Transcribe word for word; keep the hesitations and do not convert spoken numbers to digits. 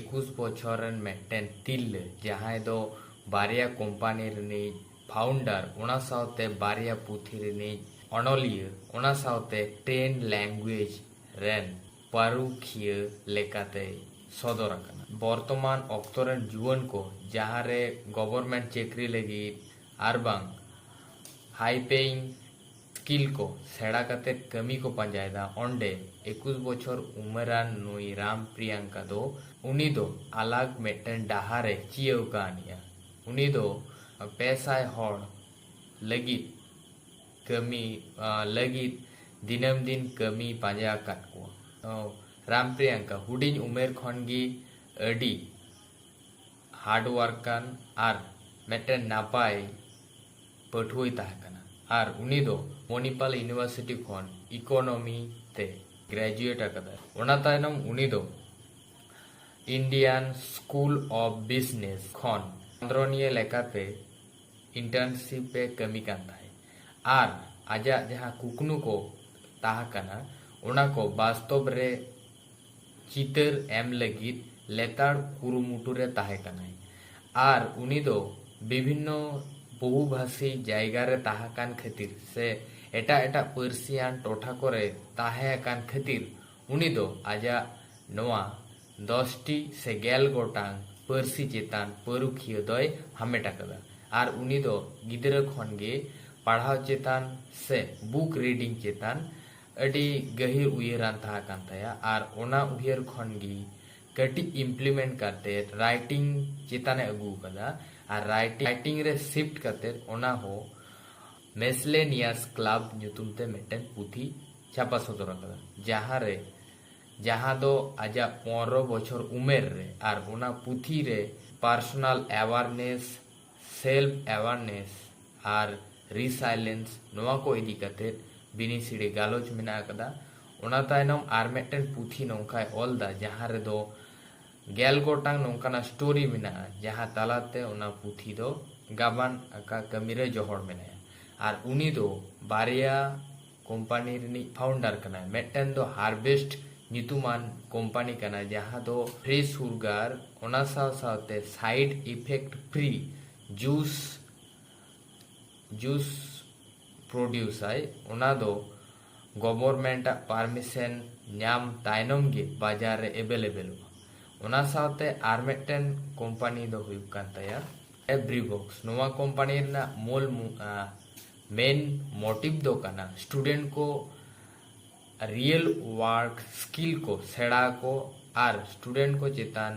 ᱮᱠᱩᱥ ᱵᱚᱪᱷᱚᱨ ᱨᱮᱱ ᱢᱤᱫᱴᱮᱱ ᱛᱤᱨᱞᱟᱹ, ᱡᱟᱦᱟᱸᱭ ᱫᱚ ᱵᱟᱨᱭᱟ ᱠᱳᱢᱯᱟᱱᱤ ᱨᱤᱱᱤᱡ ᱯᱷᱟᱣᱩᱱᱰᱟᱨ, ᱚᱱᱟ ᱥᱟᱶᱛᱮ ᱵᱟᱨᱭᱟ ᱯᱩᱛᱷᱤ ᱨᱤᱱᱤᱡ ᱚᱱᱚᱞᱤᱭᱟᱹ, ᱚᱱᱟ ᱥᱟᱶᱛᱮ ᱴᱮᱱ ᱞᱮᱝᱜᱩᱭᱮᱡᱽ ᱨᱮᱱ ᱯᱟᱹᱨᱩᱠᱷᱤᱭᱟᱹ ᱞᱮᱠᱟᱛᱮᱭ ᱥᱚᱫᱚᱨ ᱟᱠᱟᱱᱟ᱾ ᱵᱚᱨᱛᱚᱢᱟᱱ ᱚᱠᱛᱚ ᱨᱮᱱ ᱡᱩᱣᱟᱹᱱ ᱠᱚ ᱡᱟᱦᱟᱸ ᱨᱮ ᱜᱚᱵᱷᱚᱨᱢᱮᱱᱴ ᱪᱟᱹᱠᱨᱤ ᱞᱟᱹᱜᱤᱫ ᱟᱨ ᱵᱟᱝ ᱦᱟᱭ ᱯᱮᱭᱤᱝ ᱥᱠᱤᱞ ᱠᱚ ᱥᱮᱬᱟ ᱠᱟᱛᱮ ᱠᱟᱹᱢᱤ ᱠᱚ ᱯᱟᱸᱡᱟᱭᱮᱫᱟ, ᱚᱸᱰᱮ ᱮᱠᱩᱥ ᱵᱚᱪᱷᱚᱨ ᱩᱢᱮᱨᱟᱱ ᱱᱩᱭ ᱨᱟᱢ ᱯᱨᱤᱭᱟᱝᱠᱟ ᱫᱚ, ᱩᱱᱤ ᱫᱚ ᱟᱞᱟᱜᱽ ᱢᱤᱫᱴᱮᱱ ᱰᱟᱦᱟᱨ ᱮ ᱪᱤᱭᱟᱹᱣ ᱠᱟᱣᱱᱤᱡᱼᱟ᱾ ᱩᱱᱤ ᱫᱚ ᱯᱮ ᱥᱟᱭ ᱦᱚᱲ ᱞᱟᱹᱜᱤᱫ ᱠᱟᱹᱢᱤ, ᱟ, ᱞᱟᱹᱜᱤᱫ ᱫᱤᱱᱟᱹᱢ ᱫᱤᱱ ᱠᱟᱹᱢᱤ ᱯᱟᱸᱡᱟ ᱟᱠᱟᱫ ᱠᱚᱣᱟ᱾ ᱚ, ᱨᱟᱢ ᱯᱨᱤᱭᱟᱝᱠᱟ ᱦᱩᱰᱤᱧ ᱩᱢᱮᱨ ᱠᱷᱚᱱ ᱜᱮ ᱟᱹᱰᱤ ᱦᱟᱨᱰ ᱣᱟᱨᱠᱟᱱ ᱟᱨ ᱢᱤᱫᱴᱮᱱ ᱱᱟᱯᱟᱭ ᱯᱟᱹᱴᱷᱩᱣᱟᱹᱭ ᱛᱟᱦᱮᱸ ᱠᱟᱱᱟ᱾ ᱟᱨ ᱩᱱᱤ ᱫᱚ ᱢᱚᱱᱤᱯᱟᱞ ᱤᱭᱩᱱᱤᱵᱷᱟᱨᱥᱤᱴᱤ ᱠᱷᱚᱱ ᱤᱠᱳᱱᱚᱢᱤ ᱛᱮ ᱜᱨᱮᱡᱩᱭᱮᱴ ᱟᱠᱟᱫᱟᱭ᱾ ᱚᱱᱟ ᱛᱟᱭᱱᱚᱢ ᱩᱱᱤ ᱫᱚ ᱤᱱᱰᱤᱭᱟᱱ ᱥᱠᱩᱞ ᱚᱯᱷ ᱵᱤᱡᱽᱱᱮᱥ ᱠᱷᱚᱱ ᱪᱚᱸᱫᱽᱨᱚᱱᱤᱭᱟᱹ ᱞᱮᱠᱟᱛᱮ ᱤᱱᱴᱟᱨᱱᱥᱤᱯ ᱮ ᱠᱟᱹᱢᱤ ᱠᱟᱱ ᱛᱟᱦᱮᱸᱫ᱾ ᱟᱨ ᱟᱡᱟᱜ ᱡᱟᱦᱟᱸ ᱠᱩᱠᱢᱩ ᱠᱚ ᱛᱟᱦᱮᱸ ᱠᱟᱱᱟ, ᱚᱱᱟ ᱠᱚ ᱵᱟᱥᱛᱚᱵ ᱨᱮ ᱪᱤᱛᱟᱹᱨ ᱮᱢ ᱞᱟᱹᱜᱤᱫ ᱞᱮᱛᱟᱲ ᱠᱩᱨᱩᱢᱩᱴᱩ ᱨᱮ ᱛᱟᱦᱮᱸ ᱠᱟᱱᱟᱭ᱾ ᱟᱨ ᱩᱱᱤ ᱫᱚ ᱵᱤᱵᱷᱤᱱᱱᱚ ᱵᱚᱦᱩᱵᱷᱟᱥᱤ ᱡᱟᱭᱜᱟ ᱨᱮ ᱛᱟᱦᱮᱸ ᱠᱟᱱ ᱠᱷᱟᱹᱛᱤᱨ ᱥᱮ ᱮᱴᱟᱜ ᱮᱴᱟᱜ ᱯᱟᱹᱨᱥᱤᱭᱟᱱ ᱴᱚᱴᱷᱟ ᱠᱚᱨᱮ ᱛᱟᱦᱮᱸ ᱟᱠᱟᱱ ᱠᱷᱟᱹᱛᱤᱨ, ᱩᱱᱤ ᱫᱚ ᱟᱡᱟᱜ ᱱᱚᱣᱟ ᱫᱚᱥ ᱴᱤ ᱥᱮ ᱜᱮᱞ ᱜᱚᱴᱟᱝ ᱯᱟᱹᱨᱥᱤ ᱪᱮᱛᱟᱱ ᱯᱟᱹᱨᱩᱠᱷᱤᱭᱟᱹ ᱫᱚᱭ ᱦᱟᱢᱮᱴ ᱟᱠᱟᱫᱟ᱾ ᱟᱨ ᱩᱱᱤ ᱫᱚ ᱜᱤᱫᱽᱨᱟᱹ ᱠᱷᱚᱱ ᱜᱮ ᱯᱟᱲᱦᱟᱣ ᱪᱮᱛᱟᱱ ᱥᱮ ᱵᱩᱠ ᱨᱤᱰᱤᱝ ᱪᱮᱛᱟᱱ ᱟᱹᱰᱤ ᱜᱟᱹᱦᱤᱨ ᱩᱭᱦᱟᱹᱨᱟᱱ ᱛᱟᱦᱮᱸ ᱠᱟᱱ ᱛᱟᱭᱟ᱾ ᱟᱨ ᱚᱱᱟ ᱩᱭᱦᱟᱹᱨ ᱠᱷᱚᱱ ᱜᱮ ᱠᱟᱹᱴᱤᱡ ᱤᱢᱯᱞᱤᱢᱮᱱᱴ ᱠᱟᱛᱮ ᱨᱟᱭᱴᱤᱝ ᱪᱮᱛᱟᱱᱮ ᱟᱹᱜᱩ ᱟᱠᱟᱫᱟ᱾ ᱟᱨ ᱨᱟᱭᱴᱤᱝ ᱨᱮ ᱥᱤᱯᱴ ᱠᱟᱛᱮ ᱚᱱᱟ ᱦᱚᱸ ᱢᱮᱥᱞᱮᱱᱤᱭᱟᱥ ᱠᱞᱟᱵᱽ ᱧᱩᱛᱩᱢ ᱛᱮ ᱢᱤᱫᱴᱮᱱ ᱯᱩᱛᱷᱤ ᱪᱷᱟᱯᱟ ᱥᱚᱫᱚᱨ ᱟᱠᱟᱫᱟ, ᱡᱟᱦᱟᱸ ᱨᱮ, ᱡᱟᱦᱟᱸ ᱫᱚ ᱟᱡᱟᱜ ᱯᱚᱱᱨᱚ ᱵᱚᱪᱷᱚᱨ ᱩᱢᱮᱨ ᱨᱮ, ᱟᱨ ᱚᱱᱟ ᱯᱩᱛᱷᱤ ᱨᱮ ᱯᱟᱨᱥᱚᱱᱟᱞ ᱮᱣᱟᱨᱱᱮᱥ, ᱥᱮᱞᱯ ᱮᱣᱟᱨᱱᱮᱥ ᱟᱨ ᱨᱤᱥᱟᱭᱞᱮᱱᱥ, ᱱᱚᱣᱟ ᱠᱚ ᱤᱫᱤ ᱠᱟᱛᱮ ᱵᱤᱱᱤ ᱥᱤᱲᱮ ᱜᱟᱞᱚᱪ ᱢᱮᱱᱟᱜ ᱟᱠᱟᱫᱟ᱾ ᱚᱱᱟ ᱛᱟᱭᱱᱚᱢ ᱟᱨ ᱢᱤᱫᱴᱮᱱ ᱯᱩᱛᱷᱤ ᱱᱚᱝᱠᱟᱭ ᱚᱞ ᱫᱟ, ᱡᱟᱦᱟᱸ ᱨᱮᱫᱚ ᱜᱮᱞ ᱜᱚᱴᱟᱝ ᱱᱚᱝᱠᱟᱱᱟᱜ ᱥᱴᱳᱨᱤ ᱢᱮᱱᱟᱜᱼᱟ, ᱡᱟᱦᱟᱸ ᱛᱟᱞᱟᱛᱮ ᱚᱱᱟ ᱯᱩᱛᱷᱤ ᱫᱚ ᱜᱟᱵᱟᱱ ᱟᱠᱟ ᱠᱟᱹᱢᱤᱨᱮ ᱡᱚᱦᱚᱲ ᱢᱮᱱᱟᱭᱟ᱾ ᱟᱨ ᱩᱱᱤ ᱫᱚ ᱵᱟᱨᱭᱟ ᱠᱳᱢᱯᱟᱱᱤ ᱨᱤᱱᱤᱡ ᱯᱷᱟᱣᱩᱱᱰᱟᱨ ᱠᱟᱱᱟᱭ, ᱢᱤᱫᱴᱮᱱ ᱫᱚ ᱦᱟᱨᱵᱷᱮᱥᱴ ᱧᱩᱛᱩᱢᱟᱱ ᱠᱳᱢᱯᱟᱱᱤ ᱠᱟᱱᱟ, ᱡᱟᱦᱟᱸ ᱫᱚ ᱯᱷᱨᱤ ᱥᱩᱜᱟᱨ, ᱚᱱᱟ ᱥᱟᱶ ᱥᱟᱶᱛᱮ side effect free juice juice ᱯᱨᱚᱰᱤᱭᱩᱥᱟᱭ, ᱚᱱᱟ ᱫᱚ ᱜᱚᱵᱷᱚᱨᱢᱮᱱᱴ ᱟᱜ ᱯᱟᱨᱢᱤᱥᱚᱱ ᱧᱟᱢ ᱛᱟᱭᱱᱚᱢ ᱜᱮ ᱵᱟᱡᱟᱨ ᱨᱮ ᱮᱵᱮᱞᱮᱵᱮᱞᱚᱜᱼᱟ᱾ ᱚᱱᱟ ᱥᱟᱶᱛᱮ ᱟᱨ ᱢᱤᱫᱴᱮᱱ ᱠᱳᱢᱯᱟᱱᱤ ᱫᱚ ᱦᱩᱭᱩᱜ ᱠᱟᱱ ᱛᱟᱭᱟ ᱮᱵᱨᱤᱵᱚᱠᱥ᱾ ᱱᱚᱣᱟ ᱠᱳᱢᱯᱟᱱᱤ ᱨᱮᱱᱟᱜ ᱢᱩᱞ ᱢᱮᱱ ᱢᱳᱴᱤᱵᱷ ᱫᱚ ᱠᱟᱱᱟ ᱥᱴᱩᱰᱮᱱᱴ ᱠᱚ ᱨᱤᱭᱮᱞ ᱳᱣᱟᱨᱠ ᱥᱠᱤᱞ ᱠᱚ ᱥᱮᱬᱟ ᱠᱚ ᱟᱨ ᱥᱴᱩᱰᱮᱱᱴ ᱠᱚ ᱪᱮᱛᱟᱱ